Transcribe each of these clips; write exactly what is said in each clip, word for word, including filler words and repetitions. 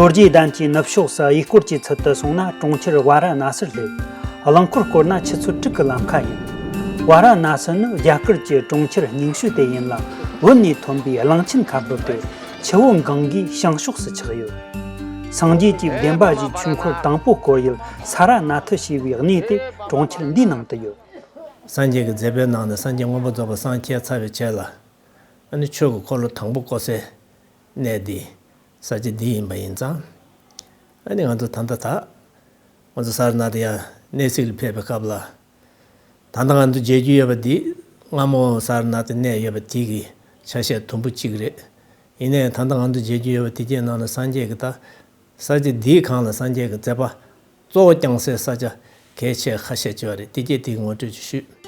རྗེ་གདན་གྱི་ནུབ་ཕྱོགས་སུ་གཡས་སྐོར་གྱི་ཚུལ་དུ་སོང་ན་གྲོང་ཁྱེར་ཝཱ་ར་ཎ་སིར་སླེབས། རླངས་འཁོར་བསྐོར་ན་ཆུ་ཚོད་དྲུག་གི་ལམ་ཁ་ཡིན། ཝཱ་ར་ཎ་སི་ནི་རྒྱ་གར་གྱི་གྲོང་ཁྱེར་རྙིང་ཤོས་དེ་ཡིན་ལ། བོད་ནས་ཐོན་པའི་གླང་ཆེན་ཁ་འབབ་སྟེ་ཆུ་བོ་གངྒཱའི་བྱང་ཕྱོགས་སུ་ཆགས་ཡོད། སངས་རྒྱས་ཀྱི་བདེན་པ་བཞིའི་ཆོས་འཁོར་དང་པོ་བསྐོར་ཡུལ་ས་ར་ནཱ་ཐ་ཞེས་པའི་གནས་དེ་གྲོང་ཁྱེར་འདིའི་ནང་དུ་ཡོད། སངས་རྒྱས་ཀྱི་མཛད་པའི་ནང་ནས་སངས་རྒྱས་མངོན་པར་རྫོགས་པར་སངས་རྒྱས་ཚར་བའི་རྗེས་ལ། ཨ་ནི་ཆོས་ཀྱི་འཁོར་ལོ་དང་པོ་བསྐོར་སའི་གནས་འདི་ས་ཆ་འདི་ཡིན་པ་ཡིན་ཙང་། ཨ་ནི་ང་ཚོ་ད་ལྟ་ད་ང་ཚོ་ས་ར་ནཱ་ཐ་ཡར་གནས་གཟིགས་ལ་ཕེབས་པའི་སྐབས་ལ། ད་ལྟ་ང་ཚོ་མཇལ་རྒྱུ་ཡོད་པ་འདི་སྔ་མོ་ས་ར་ནཱ་ཐ་གནས་ཡོད་པ་དེ་གི་ཆ་ཤས་དུམ་བུ་གཅིག་རེད། ཡིན་ནའི་ད་ལྟ་ང་ཚོ་མཇལ་རྒྱུ་ཡོད་པ་དེ་གའི་ནང་ལ་སངས་རྒྱས་ཀྱི་ད་ས་ཆ་འདིའི་སྒང་ལ་སངས་རྒྱས་ཀྱི་མཛད་པ་གཙོ་བོ་བསྐྱངས་སའི་ས་ཆ་གལ་ཆེ་ཁ་ཤས་ཅིག་ཡོད་རེད། དེ་གས་དེ་གི་ངོ་སྤྲོད་ཅིག་ཞུས།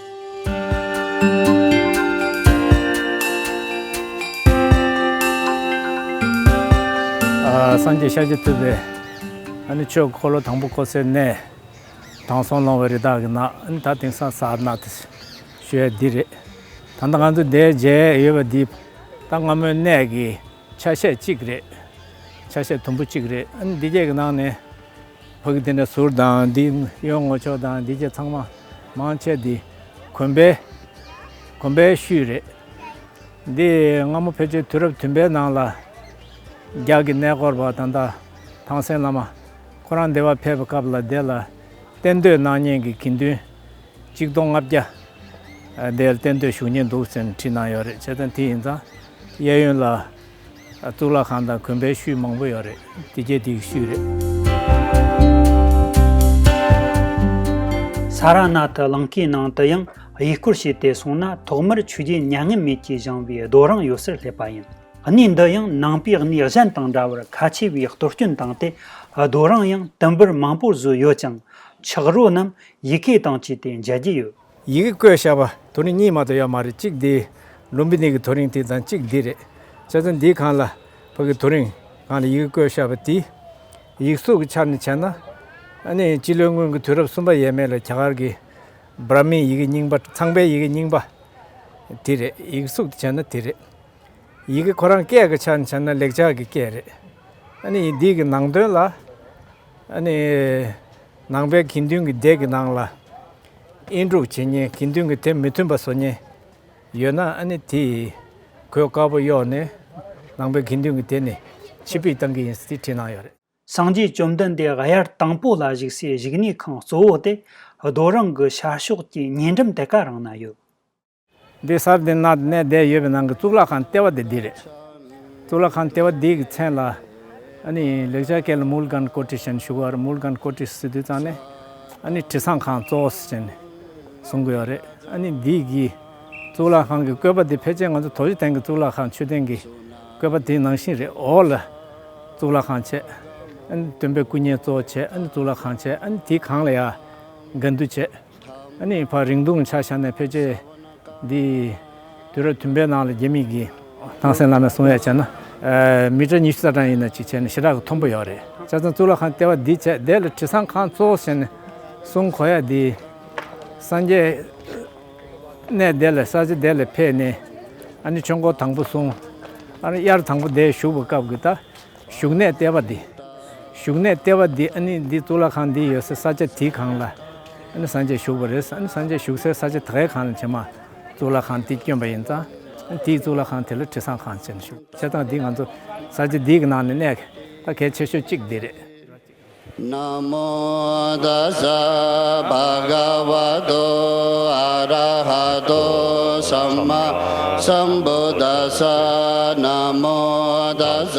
ཨ། སངས་རྒྱས་ཤཱཀྱ་ཐུབ་པས་ཨ་ནི་ཆོས་འཁོར་ལོ་དང་པོ་བསྐོར་སའི་གནས་དྲང་སྲོང་ལོང་བའི་རི་དྭགས་ཀྱི་ནགས། ཨ་ནི་ད་དེང་སང་ས་ར་ནཱ་ཐ་ཞུ་ཡ་འདི་རེད། ད་ལྟ་ང་ཚོ་འདིར་མཇལ་ཡོད་པ་འདི་ད་སྔ་མོའི་གནས་ཀྱི་ཆ་ཤས་གཅིག་རེད། ཆ་ཤས་དུམ་བུ་གཅིག་རེད། ཨ་ནི་འདི་གས་ཀྱི་ནང་ནས་ཕ་གི་འདི་འདྲ་ཟུར་དང་འདི་གཡོན་ངོས་ཕྱོགས་དང་འདི་གས་ཚང་མ་མང་ཆེ་འདི་དགོན་པའི་དགོན་པའི་ཤུལ་རེད། འདི་སྔ་མོ་ཕལ་ཆེར་དུས་རབས་བདུན་པའི་ནང་ལ་རྒྱ་གི་གནས་སྐོར་བ་ད་ལྟ་ཐང་སན་བླ་མ་ཁོ་རང་འདི་བ་ཕེབས་པའི་སྐབས་ལ་དེ་ལ་གཏན་སྡོད་གནང་མཁན་གྱི་དགེ་འདུན་གཅིག་སྟོང་ལྔ་བརྒྱ་དེར་གཏན་སྡོད་བཞུགས་མཁན་འདུག་ཟེར་ནས་བྲིས་གནང་ཡོད་རེད། བྱས་ཙང་དེ་ཡིན་ཙང་གཡས་གཡོན་ལ་གཙུག་ལག་ཁང་དང་དགོན་པའི་ཤུལ་མང་པོ་ཡོད་རེད། དེ་གས་དེ་གི་ཤུལ་རེད། ས་ར་ནཱ་ཐ་གླིང་ཀའི་ནང་དུ་ཡང་གཡས་སྐོར་བྱས་ཏེ་སོང་ན་ཐོག་མར་ཆོས་རྗེ་མྱ་ངན་མེད་ཀྱིས་བཞེངས་པའི་རྡོ་རིང་ཡོད་སར་སླེབས་པ་ཡིན། གནས་འདི་ཡང་ནང་པའི་གནས་གཞན་དང་འདྲ་བར་ཁ་ཆེ་བའི་གཏོར་སྐྱོན་བཏང་སྟེ། རྡོ་རིང་ཡང་དུམ་བུར་མང་པོ་བཟོས་ཡོད་ཅིང་། ཆག་རོ་རྣམས་ཡི་གེ་དང་བཅས་ཏེ་མཇལ་རྒྱུ་ཡོད། ཡི་གེ་བརྐོས་བཞག་པ་དོ་རིང་གཉིས་མ་གཏོགས་ཡོད་མ་རེད། གཅིག་དེ་ལུམ་བི་ནི་གི་དོ་རིང་དེ་དང་གཅིག་འདི་རེད། བྱས་ཙང་འདིའི་སྒང་ལ་ཕ་གི་དོ་རིང་སྒང་ལ་ཡི་གེ་བརྐོས་བཞག་པ་དེ། ཡིག་གཟུགས་ཀྱི་ཆ་ནས་བྱས་ན། ཨ་ནི་སྤྱི་ལོའི་སྔོན་གྱི་དུས་རབས་གསུམ་པ་ཡས་མས་ལ་རྒྱ་གར་གྱི་བྷྲ་མིའི་ཡི་གེ་རྙིང་པ། ཚངས་པའི་ཡི་གེ་རྙིང་པ་དེ་རེད། ཡིག་གཟུགས་དེ་བྱས་ན་དེ་རེད། ཡི་གེ་ཁོ་རང་སྐད་ཀྱི་ཆ་ནས་བྱས་ན་ལེགས་སྦྱར་གྱི་སྐད་རེད། ཨ་ནི་འདི་གི་ནང་དོན་ལ། ཨ་ནི་ནང་པའི་དགེ་འདུན་གྱི་སྡེ་གི་ནང་ལ་དབྱེན་དཀྲུག་བྱེད་མཁན། དགེ་འདུན་གྱི་དེ་མི་མཐུན་པ་བཟོ་མཁན་ཡོད་ན། ཨ་ནི་དེ་གོས་དཀར་པོ་གཡོགས་ནས་ནང་པའི་དགེ་འདུན་གྱི་སྡེ་ནས་ཕྱིར་ཕུད་བཏང་གི་ཡིན་ཟེར་དེ་བྲིས་གནང་ཡོད་རེད། སངས་རྒྱས་བཅོམ་ལྡན་འདས་དབྱར་དང་པོ་ལ་བཞུགས་སའི་བཞུགས་གནས་ཁང་གཙོ་བོ་དེ་རྡོ་རིང་གི་ཤར་ཕྱོགས་ཀྱི་ཉེ་འགྲམ་དེ་ཀ་རང་ན་ཡོད། འདི་སར་དེ་ན་གནས་བསྡད་ཡོད་པའི་ནང་གི་གཙུག་ལག་ཁང་ལྟེ་བ་དེ་འདི་རེད། གཙུག་ལག་ཁང་ལྟེ་བ་འདི་གི་མཚན་ལ། ཨ་ནི་ལེགས་སྦྱར་སྐད་ལ་མུལ་གན་ཀོ་ཊི་ཞེས་ཞུ་གི་ཡོད་རེད། མུལ་གན་ཀོ་ཊི་ཟེར་དུས་ཙང་ནས། ཨ་ནི་དྲི་བཟང་ཁང་གཙོ་བོ་ཟེར་ནས་གསུང་གི་ཡོད་རེད། ཨ་ནི་འདི་གི་གཙུག་ལག་ཁང་གི་བཀོད་པ་འདི་ཕལ་ཆེར་ང་ཚོ་རྡོ་རྗེ་གདན་གྱི་གཙུག་ལག་ཁང་མཆོད་རྟེན་གྱི་བཀོད་པ་དེ་ནང་བཞིན་རེད། འོག་ལ་གཙུག་ལག་ཁང་བྱས། ཨ་ནི་སྟོན་པའི་སྐུ་བརྙན་གཙོ་བོ་བྱས། ཨ་ནི་གཙུག་ལག་ཁང་བྱས། ཨ་ནི་དེའི་སྒང་ལ་ཡ་དགའ་འདུ་བྱས། ཨ་ནི་ཕར་རིང་ཐུང་ཆ་བཞག་ནས་ཕལ་ཆེར་འདི་དུས་རབས་བདུན་པའི་ནང་ལ་རྒྱ་མི་གི་ཐང་སན་བླ་མས་གསུང་ཡ་བྱས་ན། ཨ། མི་ཊར་ཉི་ཤུ་རྩ་གྲངས་ཡིན་ན་ཅིག་བྱས་ན་ཞེ་དྲག་གི་མཐོན་པོ་ཡོད་རེད། བྱས་ཙང་གཙུག་ལག་ཁང་ལྟེ་བ་འདི་བྱས། དེ་ལ་དྲི་བཟང་ཁང་གཙོ་བོ་བྱས་ནས་གསུང་གོ་ཡ་འདི། སངས་རྒྱས་གནས་དེ་ལ་ས་ཆ་དེ་ལ་ཕེབས་ནས། ཨ་ནི་ཆོས་འཁོར་དང་པོ་གསུང་། ཨ་ནི་དབྱར་དང་པོ་དེ་བཞུགས་པའི་སྐབས་ཀྱི་ད། བཞུགས་གནས་ལྟེ་བ་འདི། བཞུགས་གནས་ལྟེ་བ་འདི་ཨ་ནི་འདི་གཙུག་ལག་ཁང་འདི་ཡོད་སའི་ས་ཆ་དེའི་སྒང་ལ། ཨ་ནི་སངས་རྒྱས་བཞུགས་པ་རེད། ཨ་ནི་སངས་རྒྱས་བཞུགས་སའི་ས་ཆ་དེ་གའི་སྒང་ལ་ཕྱི་མ་གཙུག་ལག་ཁང་འདི་བསྐྱོན་པ་ཡིན་ཙང་། ཨ་ནི་དེའི་གཙུག་ལག་ཁང་དེ་ལ་དྲི་བཟང་ཁང་ཟེར་ནས་ཞུ། བྱས་ཙང་འདི་ང་ཚོ་ས་ཆ་འདི་གི་ནང་ནས་གནས་ད་གལ་ཆེ་ཤོས་གཅིག་འདི་རེད། ན་མོ་ཏཱ་ས་བྷ་ག་ཝ་ཏོ་ཨ་ར་ཧ་ཏོ་སམ་མ་སམ་བུ་དཱ་ས། ན་མོ་ཏཱ་ས་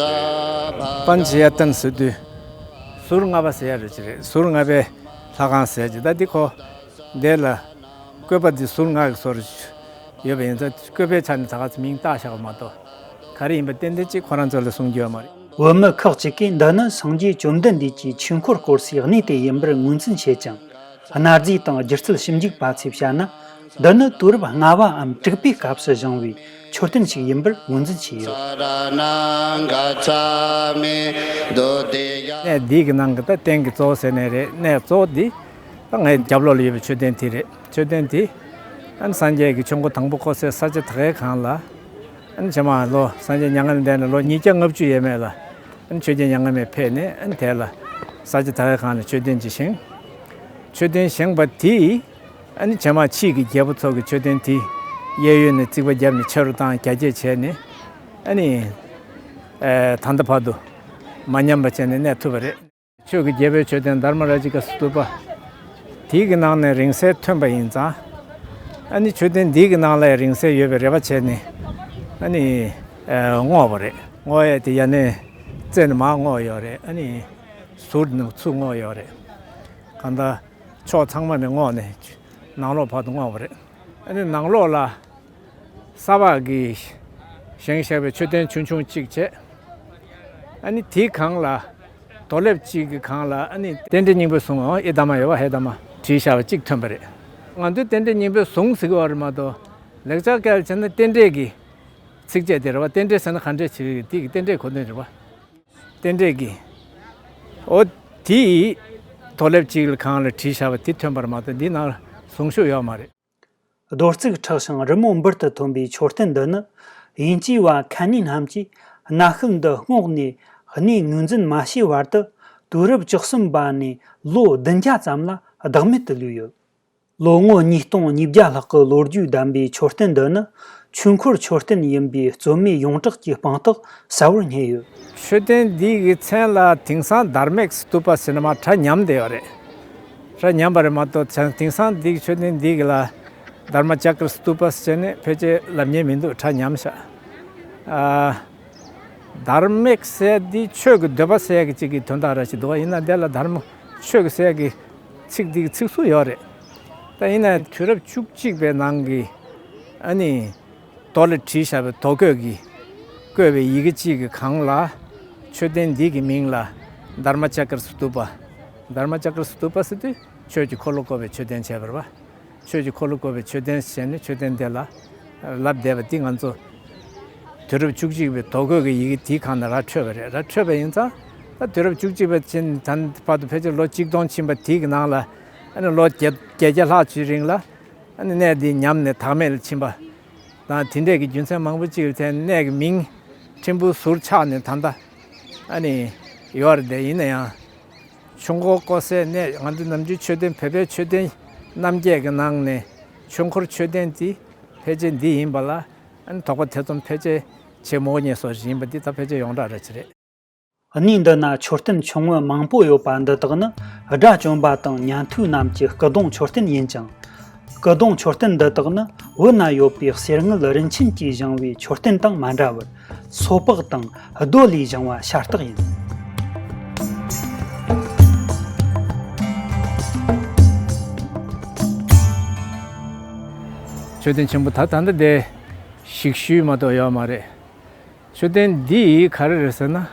བྷ། པཎ་ཆེན་ཡར་ཏན་ཟེར་དུས་ཟུར་ལྔ་པ་ཟེར་ཡ་རེད་ཅི་རེད། ཟུར་ལྔ་པའི་ལྷ་ཁང་ཟེར་ཅི། ད་འདི་ཁོ་འདི་ལ་བཀོད་པ་འདི་ཟུར་ལྔ་གི་བཟོ་རུ་ཡོད་པ་ཡིན་ཙང་། བཀོད་པའི་ཆ་ནས་ད་ག་ཚོད་མིང་བཏགས་བཞག་པ་མ་གཏོགས། ག་རེ་ཡིན་པ་ཏན་ཏན་གཅིག་ཁོ་རང་ཚོ་ལ་གསུང་རྒྱུ་ཡོད་མ་རེད། བོད་མི་ཁག་ཅིག་གིས་འདི་ནི་སངས་རྒྱས་བཅོམ་ལྡན་འདས་ཀྱིས་ཆོས་འཁོར་བསྐོར་སའི་གནས་དེ་ཡིན་པར་ངོས་འཛིན་བྱེད་ཅིང་། གནའ་རྫས་དང་སྒྱུ་རྩལ་ཞིབ་འཇུག་པ་ཚོས་བཤད་ན། འདི་ནི་དུས་རབས་ལྔ་པའམ་དྲུག་པའི་སྐབས་སུ་བཞེངས་པའི་མཆོད་རྟེན་ཞིག་ཡིན་པར་ངོས་འཛིན་བྱས་ཡོད། གནས་འདི་གི་ནང་གི་ད་རྟེན་གྱི་གཙོ་བོ་ཟེར་ནའི་རེད། གནས་གཙོ་བོ་འདི་ད་ངའི་རྒྱབ་ལོགས་ལ་ཡོད་པའི་མཆོད་རྟེན་དེ་རེད། མཆོད་རྟེན་དེ་ཨ་ནི་སངས་རྒྱས་ཀྱི་ཆོས་འཁོར་དང་པོ་བསྐོར་སའི་ས་ཆ་དེ་གའི་སྒང་ལ། ཨ་ནི་ཕྱི་མ་ལོ་སངས་རྒྱས་མྱ་ངན་ལས་འདས་ནས་ལོ་ཉིས་བརྒྱ་ལྔ་བཅུ་ཡས་མས་ལ། མཆོད་རྟེན་མྱ་ངན་མེད་ཕེབས་ནས་ཨ་ནི་དེ་ལ་ས་ཆ་དེ་གའི་སྒང་ལ་མཆོད་རྟེན་ཅིག་བཞེངས། མཆོད་རྟེན་བཞེངས་པ་དེས་ཨ་ནི་རྗེས་མ་ཕྱིས་ཀྱི་རྒྱལ་པོ་ཚོ་གི་མཆོད་རྟེན་དེ་གཡས་གཡོན་ནས་རྩིག་པ་བརྒྱབ་ནས་ཆེ་རུ་བཏང་རྒྱ་སྐྱེད་བྱས་ནས་ཨ་ནི་ཨེ་ད་ལྟ་བར་དུ་མ་ཉམས་པ་བྱས་ནས་གནས་ཐུབ་པ་རེད། ཆོས་ཀྱི་རྒྱལ་པོའི་མཆོད་རྟེན་དྷརྨ་རཱ་ཇི་ཀ་སྟུ་པ། དེའི་གི་ནང་ནས་རིང་བསྲེལ་ཐོན་པ་ཡིན་ཙང་། ཨ་ནི་མཆོད་རྟེན་འདིའི་གི་ནང་ལ་རིང་བསྲེལ་ཡོད་པའི་རེ་བ་བྱས་ནས་ཨ་ནི་ཨེ་བསྔོགས་པ་རེད། བསྔོག་ཡས་དེ་ཡ་ནས་རྩེ་ནས་མར་བསྔོགས་ཡོད་རེད། ཨ་ནི་ཟུར་ནས་ཚུར་བསྔོགས་ཡོད་རེད། གང་ལྟར་ཕྱོགས་ཚང་མ་ནས་བསྔོགས་ནས་ནང་ལོགས་བར་དུ་བསྔོགས་པ་རེད། ཨ་ནི་ནང་ལོགས་ལ་ས་ཕག་གིས་བཞེངས་བཞག་པའི་མཆོད་རྟེན་ཆུང་ཆུང་གཅིག་བྱས། ཨ་ནི་དེའི་སྒང་ལ་རྡོ་ལེབ་གཅིག་གི་སྒང་ལ་ཨ་ནི་རྟེན་འབྲེལ་སྙིང་པོའི་གཟུངས། ཨེ་དྷརྨ་ཡོད་པ། ཧེ་དྷརྨ་བྲིས་བཞག་པ་གཅིག་ཐོན་པ་རེད། ང་ཚོས་རྟེན་འབྲེལ་སྙིང་པོའི་གཟུངས་ཟེར་གྱི་ཡོད་རེད་མ་གཏོགས། ལེགས་སྦྱར་སྐད་ལ་བྱས་ན་རྟེན་འབྲེལ་གྱི་ཚིགས་བཅད་དེ་རེད་པ། རྟེན་འབྲེལ་ཟེར་ན་ག་འདྲས་ཅིག་རེད། དེ་གི་རྟེན་འབྲེལ་གོ་དོན་རེད་པ། རྟེན་འབྲེལ་གྱི། འོ། དེ་ཡི་རྡོ་ལེབ་གཅིག་གི་སྒང་ལ་བྲིས་བཞག་པ་དེ་ཐོན་པ་རེད་མ་གཏོགས་འདི་ནང་ལ་གཟུངས་གཞུག་ཡོད་མ་རེད། རྡོ་བརྩིགས་མཁྲེགས་ཤིང་རི་མོ་འབུར་དུ་ཐོན་པའི་མཆོད་རྟེན་འདི་ནི། དབྱིན་ཇིའི་བ་ཁན་ནི་རྣམས་ཀྱིས་གནའ་ཤུལ་འདི་བསྔོགས་ནས་གནས་ངོས་འཛིན་མ་བྱས་བར་དུ། དུས་རབས་བཅུ་གསུམ་པ་ནས་ལོ་བདུན་བརྒྱ་ཙམ་ལ་བདག་མེད་དུ་ལུས་ཡོད། ལོ་ངོ་ཉིས་སྟོང་ཉིས་བརྒྱ་ལྷག་གི་ལོ་རྒྱུས་ལྡན་པའི་མཆོད་རྟེན་འདི་ནི། ཆོས་འཁོར་མཆོད་རྟེན་ཡིན་པའི་རྩོད་མེད་ཡོངས་གྲགས་ཀྱི་དཔང་རྟགས་གསལ་བོར་རྙེད་ཡོད། མཆོད་རྟེན་འདི་གི་མཚན་ལ་དེང་སང་དྷརྨིཀ་སྟུ་པ་ཟེར་ནས་མར་སྒྲ་ཉམས་བསྡད་ཡོད་རེད། སྒྲ་ཉམས་པ་རེད་མ་གཏོགས། དེང་སང་འདི་གི་མཆོད་རྟེན་འདི་གི་ལ་དྷརྨ་ཅཀྲ་སྟུ་པ་ཟེར་ནས་ཕལ་ཆེར་ལབ་མཁན་མི་འདུག་སྒྲ་ཉམས་ཤག་ཨ། དྷརྨིཀ་ཟེར་འདི་ཆོས་ཀྱི་འདོད་པ་ཟེར་གྱི་གཅིག་གི་དོན་དག་ར་ཞིག་འདུག་པ། ཡིན་ན་འདི་ལ་དྷརྨ་ཆོས་ཀྱི་ཟེར་གྱི་ཚིག་འདི་གི་ཚིག་ཟུར་ཡོད་རེད། ད་ཡིན་ན་དུས་རབས་བཅུ་གཅིག་པའི་ནང་གི་ཨ་ནི་རྡོ་ལ་བྲིས་བཞག་པའི་རྡོ་བརྐོས་ཀྱི་བརྐོས་པའི་ཡི་གེ་གཅིག་གི་སྒང་ལ་མཆོད་རྟེན་འདི་གི་མིང་ལ་དྷརྨ་ཅཀྲ་སྟུ་པ། དྷརྨ་ཅཀྲ་སྟུ་པ་ཟེར་དུས་ཆོས་ཀྱི་འཁོར་ལོ་བསྐོར་བའི་མཆོད་རྟེན་བྱས་པ་རེད་པ། ཆོས་ཀྱི་འཁོར་ལོ་བསྐོར་བའི་མཆོད་རྟེན་ཟེར་ནས་མཆོད་རྟེན་དེ་ལ་ལབ་བསྡད་པ་འདི་ང་ཚོ་དུས་རབས་བཅུ་གཅིག་པའི་རྡོ་བརྐོས་ཀྱི་ཡི་གེ་དེའི་སྒང་ནས་ར་འཕྲོས་པ་རེད། ར་འཕྲོས་པ་ཡིན་ཙང་། ད་དུས་རབས་བཅུ་གཅིག་པ་ཕྱིན་ད་བར་དུ་ཕལ་ཆེར་ལོ་གཅིག་སྟོང་ཕྱིན་པ་དེའི་གི་ནང་ལ་ཨ་ནི་ལོ་བརྒྱད་བརྒྱད་བརྒྱ་ལྷག་ཙམ་རིང་ལ་ཨ་ནི་གནས་འདི་ཉམས་ནས་བདག་མེད་ལ་ཕྱིན་པ་དང་། དེ་འདྲས་ཀྱི་རྒྱུ་མཚན་མང་པོ་ཅིག་ལ་བརྟེན་གནས་ཀྱི་མིང་ཕྲན་བུ་ཟུར་ཆག་ནས་ད་ལྟ་ཨ་ནི་ཡོད་རེད་དེ། ཡིན་ན་ཡང་། ཆོས་འཁོར་བསྐོར་སའི་གནས། ང་ཚོ་ནམ་རྒྱུན་མཆོད་རྟེན་བོད་པའི་མཆོད་རྟེན་རྣམ་བརྒྱད་ཀྱི་ནང་ནས་ཆོས་འཁོར་མཆོད་རྟེན་འདི་ཕལ་ཆེར་འདི་ཡིན་པ་ལ་ཨ་ནི་དོགས་པ་ཐེ་ཚོམ་ཕལ་ཆེར་བྱེད་མི་དགོས་ངེས་སོ་ཞིག་ཡིན་པ་འདི་ད་ཕལ་ཆེར་ཡོངས་གྲགས་རེད་ཅི་རེད། གནས་འདི་ན་མཆོད་རྟེན་ཆུང་ངུ་མང་པོ་ཡོད་པ་འདི་དག་ནི་དགྲ་བཅོམ་པ་དང་ཉན་ཐོས་རྣམས་ཀྱི་སྐུ་གདུང་མཆོད་རྟེན་ཡིན་ཅིང་། སྐུ་གདུང་མཆོད་རྟེན་འདི་དག་ནི་བོད་ན་ཡོད་པའི་གསེར་དངུལ་རིན་ཆེན་གྱིས་བཞེངས་པའི་མཆོད་རྟེན་དང་མ་འདྲ་བར། སོ་ཕག་དང་རྡོ་ལས་བཞེངས་པ་ཤ་སྟག་ཡིན། མཆོད་རྟེན་ཆེན་པོ་ད་ད་ལྟ་དེ་ཞིག་ཤུལ་མ་གཏོགས་ཡོད་མ་རེད། མཆོད་རྟེན་འདི་ག་རེ་རེད་ཟེར་ན།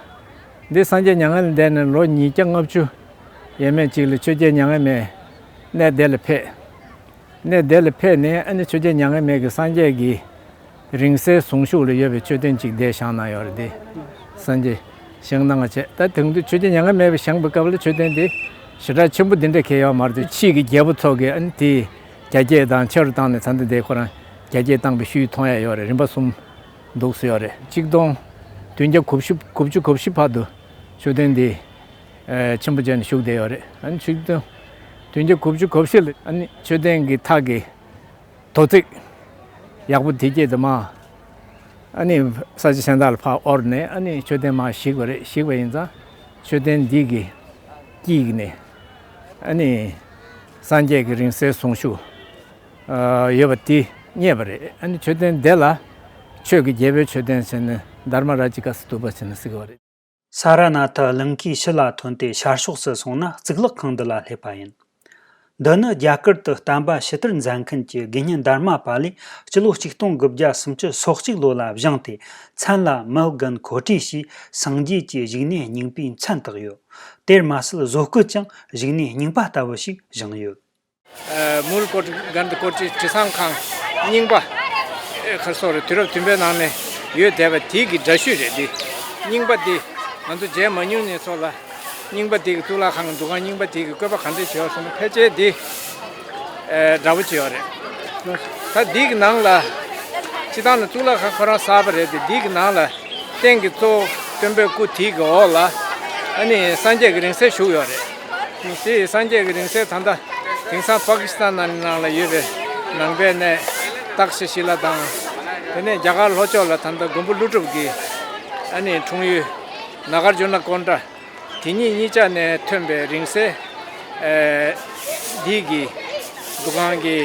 འདི་སངས་རྒྱས་མྱ་ངན་ལས་འདས་ནས་ལོ་ཉིས་བརྒྱ་ལྔ་བཅུ་ཡས་མས་ཅིག་ལ་ཆོས་རྒྱལ་མྱ་ངན་མེད་གནས་དེ་ལ་ཕེབས། གནས་དེ་ལ་ཕེབས་ནས་ཨ་ནི་ཆོས་རྒྱལ་མྱ་ངན་མེད་ཀྱི་སངས་རྒྱས་ཀྱི་རིང་བསྲེལ་གཟུངས་གཞུག་ལ་ཡོད་པའི་མཆོད་རྟེན་ཅིག་འདིར་བཞེངས་གནང་ཡོད་རེད་དེ། སངས་རྒྱས་བཞེངས་གནང་བ་བྱས། ད་དེང་དུས་ཆོས་རྒྱལ་མྱ་ངན་མེད་པ་བཞེངས་པའི་སྐབས་ལ་མཆོད་རྟེན་དེ་ཞེ་དྲག་ཆེན་པོ་འདི་འདྲ་གང་ཡང་ཡོད་མ་རེད་དེ། ཕྱིས་ཀྱི་རྒྱལ་པོ་ཚོ་གིས་ཨ་ནི་དེ་རྒྱ་སྐྱེད་དང་ཆེ་རུ་བཏང་ནས་ད་ལྟ་དེ་ཁོ་རང་རྒྱ་སྐྱེད་བཏང་པའི་ཤུལ་མཐོང་ཡ་ཡོད་རེད། རིམ་པ་གསུམ་འདུག་སེ་ཡོད་རེད། ཆིག་སྟོང་བདུན་བརྒྱ་དགུ་བཅུ་གོ་བཞི་བར་དུ་མཆོད་རྟེན་འདི་ཨ་ཆེན་པོ་བྱས་ནས་བཞུགས་བསྡད་ཡོད་རེད། ཨ་ནི་ཆིག་སྟོང་བདུན་བརྒྱ་དགུ་བཅུ་གོ་བཞི་ལ་ཨ་ནི་མཆོད་རྟེན་གྱི་ཐག་གི་རྡོ་བརྩིགས་ཡག་པོ་དེ་སྐྱེས་དུ་མ། ཨ་ནི་ས་ཆ་གཞན་དག་ལ་ཕར་དབོར་ནས་ཨ་ནི་མཆོད་རྟེན་མར་བཤིག་པ་རེད། བཤིག་པ་ཡིན་ཙང་མཆོད་རྟེན་འདི་གི་དཀྱིལ་ནས་ཨ་ནི་སངས་རྒྱས་ཀྱི་རིང་བསྲེལ་གཟུངས་གཞུག་ཨ་ཡོད་པ་དེ་རྙེད་པ་རེད། ཨ་ནི་མཆོད་རྟེན་འདི་ལ་ཆོས་ཀྱི་རྒྱལ་པོའི་མཆོད་རྟེན་ཟེར་ནས་དྷརྨ་རཱ་ཇི་ཀ་སི་ཏུ་པ་ཟེར་ནས་ཟེར་གྱི་ཡོད་རེད། ས་ར་ནཱ་ཐ་གླིང་ཁའི་ཕྱི་ལ་ཐོན་ཏེ་ཤར་ཕྱོགས་སུ་སོང་ན་གཙུག་ལག་ཁང་འདི་ལ་སླེབས་པ་ཡིན། འདི་ནི་རྒྱ་གར་དུ་བསྟན་པ་ཕྱི་དར་མཛད་མཁན་གྱི་དགེ་བསྙེན་དྷརྨ་པཱ་ལས་སྤྱི་ལོ་ཆིག་སྟོང་དགུ་བརྒྱ་སུམ་ཅུ་སོ་གཅིག་ལོ་ལ་བཞེངས་ཏེ། མཚན་ལ་མི་དགུན་གོ་ཁྲིད་ཞེས་སངས་རྒྱས་ཀྱི་བཞུགས་གནས་རྙིང་པའི་མཚན་བཏགས་ཡོད། དེར་མ་ཟད་བཟོ་བཀོད་ཀྱང་བཞུགས་གནས་རྙིང་པ་ལྟ་བུ་ཞིག་བཞེངས་ཡོད། ཨ། མུལ་ཀོ་ཊི་གནྡྷ་ཀོ་ཊི་དྲི་བཟང་ཁང་རྙིང་པ། ཨ། ག་རེ་ཟེར་དགོས་རེད། དུས་རབས་བདུན་པའི་ནང་ནས་ཡོད་བསྡད་པ་དེའི་གི་འདྲ་བཤུས་རེད་འདི། རྙིང་པ་འདི་ང་ཚོ་མཇལ་མ་མྱོང་ནས་ཚོ་ལ། རྙིང་པ་དེ་གི་གཙུག་ལག་ཁང་གི་འདུ་ཁང་རྙིང་པ་དེ་གི་བཀོད་པ་ག་འདྲས་བྱས་ཡོད་ཟེར་ན་ཕལ་ཆེར་འདི་ཨེ་འདྲ་པོ་ཅིག་ཡོད་རེད། ད་འདི་གི་ནང་ལ་སྤྱིར་བཏང་ལ་གཙུག་ལག་ཁང་ཁོ་རང་གསར་པ་རེད་དེ། འདི་གི་ནང་ལ་རྟེན་གྱི་གཙོ་ སྟོན་པའི་སྐུ་དེའི་གི་འོག་ལ་ཨ་ནི་སངས་རྒྱས་ཀྱི་རིང་བསྲེལ་བཞུགས་ཡོད་རེད། དེ་སངས་རྒྱས་ཀྱི་རིང་བསྲེལ་ད་ལྟ་དེང་སང་པ་ཀི་སི་ཐན་ནང་ནང་ལ་ཡོད་པའི་ནང་པའི་གནས་སྟག་ཤི་ཤི་ལ་དང་། དེ་ནས་རྒྱ་གར་ལྷོ་ཕྱོགས་ལ་ད་ལྟ་མགོན་པོ་ཀླུ་སྒྲུབ་ཀྱི་ཨ་ནི་འཁྲུངས་ཡུལ་ནཱ་གར་ཇུ་ན་ཀོན་ཌ། དེ་གཉིས་གཉིས་ཆ་ནས་ཐོན་པའི་རིང་བསྲེལ་འདི་གི་འདུ་ཁང་གི་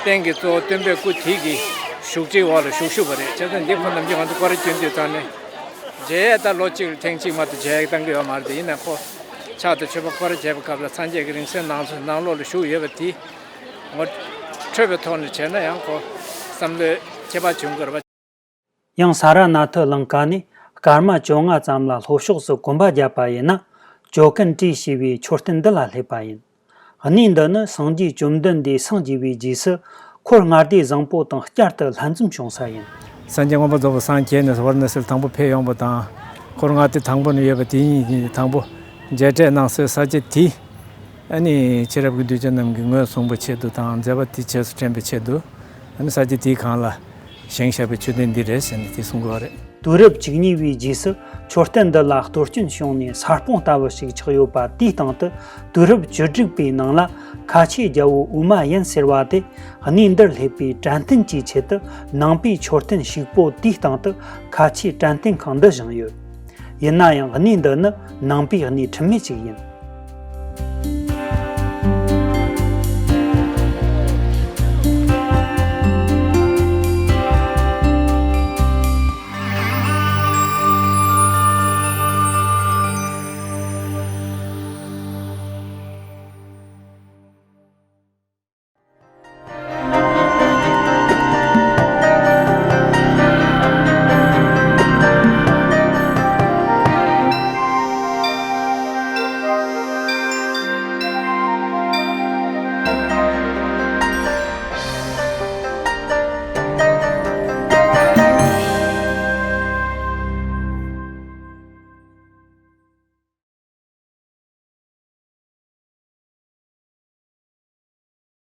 རྟེན་གྱི་གཙོ་བོ་སྟོན་པའི་སྐུ་དེ་གི་བཞུགས་ཁྲིའི་འོག་ལ་བཞུགས་བཞུགས་པ་རེད། བྱས་ཙང་འདི་ཁོ་ནམ་རྒྱུན་ང་ཚོ་སྐོར་ར་སྐྱོན་དུས་ཙང་ནས་མཇལ་ཡས་ད་ལོ་གཅིག་ལ་ཐེངས་གཅིག་མ་གཏོགས་མཇལ་ཡས་བཏང་གི་ཡོད་མ་རེད་དེ། ཡིན་ནའི་ཁོ་ཕྱག་དང་མཆོད་པ་སྐོར་ར་བྱས་པའི་སྐབས་ལ་སངས་རྒྱས་ཀྱི་རིང་བསྲེལ་ནང་ནང་ལོགས་ལ་བཞུགས་ཡོད་པ་དེ་ངོ་འཕྲོད་པའི་ཐོག་ནས་བྱས་ན་ཡང་ཁོ་བསམ་བློའི་ཁྱད་པར་བྱུང་དགོས་རེད་པ། ཡང་ས་ར་ནཱ་ཐི་ལང་ཀ་ནས་སྐར་མ་བཅོ་ལྔ་ཙམ་ལ་ལྷོ་ཕྱོགས་སུ་གོམ་པ་བརྒྱབ་པ་ཡིན་ན། ཇོ་ཀན་ཏྲི་ཞེས་པའི་མཆོད་རྟེན་འདི་ལ་སླེབས་པ་ཡིན། གནས་འདི་ནི་སངས་རྒྱས་བཅོམ་ལྡན་འདས་སངས་རྒྱས་པའི་རྗེས་སུ་འཁོར་ལྔ་སྡེ་བཟང་པོ་དང་བསྐྱར་དུ་ལྷན་འཛོམས་བྱུང་ས་ཡིན། སངས་རྒྱས་མངོན་པར་རྫོགས་པར་སངས་རྒྱས་ནས་ཝཱ་ར་ཎ་སིར་དང་པོ་ཕེབས་ཡོང་བ་དང་། འཁོར་ལྔ་སྡེ་དང་པོ་ནས་ཡོད་པ་དེ་ཉིད་ཀྱིས་དང་པོ་མཇལ་འཕྲད་གནང་སའི་ས་ཆ་དེ། ཨ་ནི་ཕྱི་རབས་ཀྱི་གདུལ་བྱ་རྣམས་ཀྱི་ངོས་བཟུང་བའི་ཆེད་དུ་དང་མཛད་པ་དེ་རྗེས་སུ་དྲན་པའི་ཆེད་དུ། ཨ་ནི་ས་ཆ་དེའི་སྒང་ལ་བཞེངས་བཞག་པའི་མཆོད་རྟེན་འདི་རེད་ཟེར་ནས་དེ་གསུང་གི་ཡོད་རེད། དུས་རབས་བཅུ་གཉིས་པའི་རྗེས་སུ་མཆོད་རྟེན་འདི་ལ་གཏོར་སྐྱོན་བྱུང་ནས་ས་སྤོང་ལྟ་བུ་ཞིག་ཆགས་ཡོད་པ་དེའི་སྟེང་དུ། དུས་རབས་བཅུ་དྲུག་པའི་ནང་ལ་ཁ་ཆེ་རྒྱལ་པོ་ཨུ་མ་ཡན་ཟེར་བ་དེ་གནས་འདིར་སླེབས་པའི་དྲན་རྟེན་གྱི་ཆེད་དུ་ནང་པའི་མཆོད་རྟེན་ཞིག་པོ་དེའི་སྟེང་དུ་ཁ་ཆེ་དྲན་རྟེན་ཁང་འདི་བཞེངས་ཡོད། ཡིན་ན་ཡང་གནས་འདི་ནི་ནང་པའི་གནས་ཁྲིམས་མེད་ཅིག་ཡིན།